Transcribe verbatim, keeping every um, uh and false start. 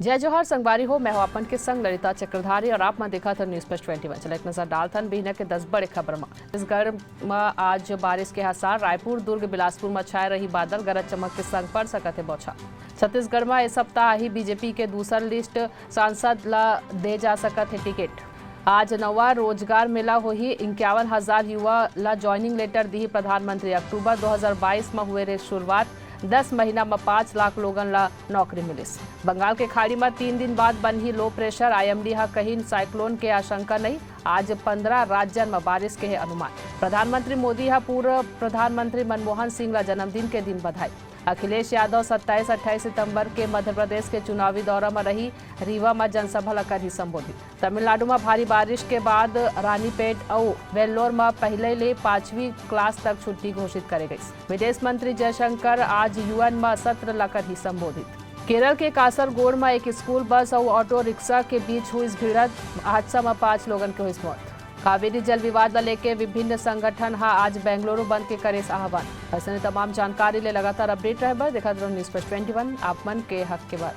जय जोहार संगवारी हो, मैं हूं अपन के संग ललिता चक्रधारी और आप मन देखत हव News First twenty one। चला एक नजर डालथन बिहनिया के दस बड़े खबर म। छत्तीसगढ़ म आज बारिश के आसार, रायपुर, दुर्ग, बिलासपुर म छाए रही बादल, गरज चमक के संग पड़ सकत हे बौछार। छत्तीसगढ़ म ए सप्ताह आही बीजेपी के दूसर लिस्ट, सांसद ल दे जा सकत हे टिकट। आज नवा रोजगार मेला होही, इक्यावन हजार युवा ल joining letter दिही प्रधानमंत्री। अक्टूबर दो हजार बाईस म हुए रे शुरुआत, दस महीना म पाँच लाख लोगन ल नौकरी मिलिस। बंगाल के खाड़ी म तीन दिन बाद बनही low pressure, IMD ह कहिन cyclone के आशंका नइ। आज पंद्रह राज्यन म बारिश के हे अनुमान। प्रधानमंत्री मोदी ह पूर्व प्रधानमंत्री मनमोहन सिंह ल जन्मदिन के दिन बधाई। अखिलेश यादव सत्ताईस अट्ठाईस सितंबर के मध्य प्रदेश के चुनावी दौरा म रही, रीवा म जनसभा ल करही संबोधित। तमिलनाडु म भारी बारिश के बाद रानीपेट अउ वेल्लोर म पहले ले पांचवी क्लास तक छुट्टी घोषित करे गइस। विदेश मंत्री जयशंकर आज UN म सत्र ल करही संबोधित। केरल के कासरगोड म एक स्कूल बस अउ ऑटो रिक्शा के बीच हुइस भिड़ंत, हादसा म पांच लोगन के हुइस मौत। कावेरी जल विवाद ल लेके विभिन्न संगठन ह आज बेंगलुरु बंद के करेस आह्वान। अइसने तमाम जानकारी ले लगातार update रहे बर देखत रहव News First twenty one, आप मन के हक के बात।